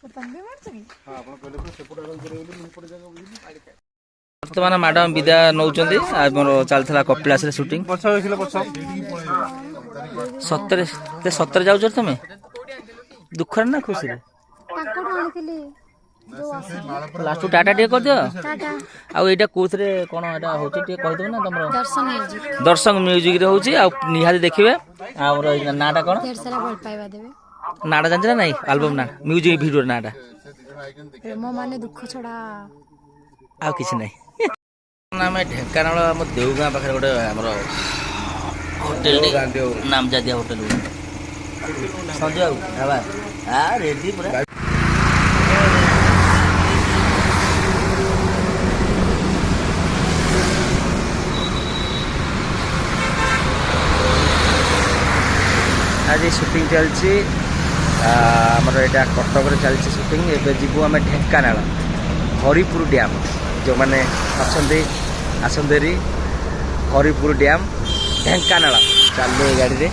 ଆପଣ କହିଲେ ପରା ସେପଟେ ଆଗକୁ କରିବେ ବୋଲି ମୁଁ ସେପଟେ ଜାଗା ବୁଝିଲି। ବର୍ତ୍ତମାନ ମ୍ୟାଡ଼ାମ ବିଦାୟ ନେଉଛନ୍ତି। ଆମର ଚାଲିଥିଲା କପିଳାସରେ ସୁଟିଂ। ପଛ ଦେଖିଲେ ପଛ। ସତରେ ସତରେ ଯାଉଛ ତମେ, ଦୁଃଖରେ ନା ଖୁସିରେ? ତାଙ୍କଠୁ ଆଣିଥିଲି ଯୋଉ ଆସିକି। ଲାଷ୍ଟକୁ ଟାଟା ଟିକେ କରିଦିଅ। ଟାଟା। ଆଉ ଏଇଟା କୋଉଥିରେ କଣ ଏଇଟା ହଉଛି, ଟିକେ କହିଦେବ ନା ତମର? ଦର୍ଶନ ମ୍ୟୁଜିକ। ଦର୍ଶକ ମ୍ୟୁଜିକରେ ହଉଛି, ଆଉ ନିହାତି ଦେଖିବେ। ଆଉ ଆମର ଏଇ ନାଁଟା କଣ? ଢେର ସାରା ଭଲ ପାଇବା ଦେବେ। ନାଁଟା ଜାଣିଛ ନା ନାଇଁ? ଆଲବମ୍ ନାଁ, ମ୍ୟୁଜିକ ଭିଡ଼ିଓର ନାଁଟା? ପ୍ରେମ ମାନେ ଦୁଃଖ ଛଡା ଆଉ କିଛି ନାହିଁ। ଆମେ ଢେଙ୍କାନାଳ ଆମ ଦେଉଗାଁ ପାଖରେ ଗୋଟେ ଆମର ହୋଟେଲ, ନାମଜାଦିଆ ହୋଟେଲ ଗୋଟେ। ସଞ୍ଜୟ ବାବୁ ଢାବା ରେଡି ପୁରା। ଆଜି ସୁଟିଂ ଚାଲିଛି ଆମର, ଏଇଟା କଟକରେ ଚାଲିଛି ସୁଟିଂ। ଏବେ ଯିବୁ ଆମେ ଢେଙ୍କାନାଳ ହରିପୁର ଡ୍ୟାମ୍। ଯେଉଁମାନେ ଅଛନ୍ତି ଆସନ୍ତୁ ହେରି ହରିପୁର ଡ୍ୟାମ୍ ଢେଙ୍କାନାଳ। ଚାଲୁ ଏ ଗାଡ଼ିରେ।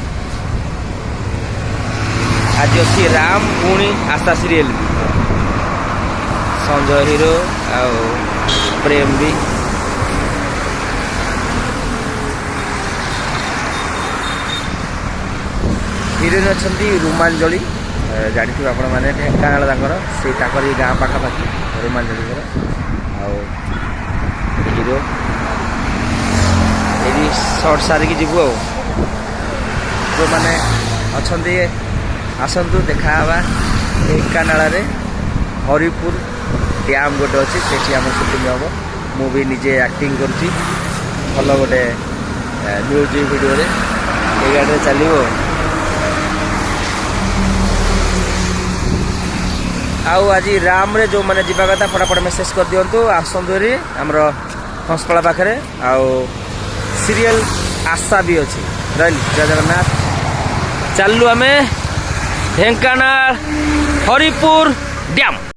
ଆଜି ଅଛି ରାମ ପୁଣି ଆସ୍ଥା ସିରିଏଲ ବି, ସଞ୍ଜୟ ହିରୋ ଆଉ ପ୍ରେମ ବି। ହିରୋଇନ୍ ଅଛନ୍ତି ରୁମାଞ୍ଜଳି, ଜାଣିଥିବେ ଆପଣମାନେ, ଢେଙ୍କାନାଳ ତାଙ୍କର, ସେଇ ତାଙ୍କର ଏଇ ଗାଁ ପାଖାପାଖି ରୁମାଞ୍ଜଳିଙ୍କର। ଆଉ ହିରୋ ଏଇଠି ସର୍ଟ ସାରିକି ଯିବୁ। ଆଉ ଯେଉଁମାନେ ଅଛନ୍ତି ଆସନ୍ତୁ, ଦେଖା ହେବା ଢେଙ୍କାନାଳରେ। ହରିପୁର ଡ୍ୟାମ୍ ଗୋଟେ ଅଛି, ସେଠି ଆମର ସୁଟିଂ ହେବ। ମୁଁ ବି ନିଜେ ଆକ୍ଟିଂ କରୁଛି ଭଲ ଗୋଟେ ମ୍ୟୁଜିକ୍ ଭିଡ଼ିଓରେ। ଏଇ ଗାଡ଼ିରେ ଚାଲିବ। ଆଉ ଆଜି ରାମରେ ଯେଉଁମାନେ ଯିବା କଥା ଫଟାଫଟ ମେସେଜ କରିଦିଅନ୍ତୁ, ଆସନ୍ତୁ ହେରି ଆମର ହଂସପାଳା ପାଖରେ। ଆଉ ସିରିଏଲ ଆଶା ବି ଅଛି। ରହିଲି, ଜୟ ଜଗନ୍ନାଥ। ଚାଲିଲୁ ଆମେ ଢେଙ୍କାନାଳ ହରିପୁର ଡ୍ୟାମ୍।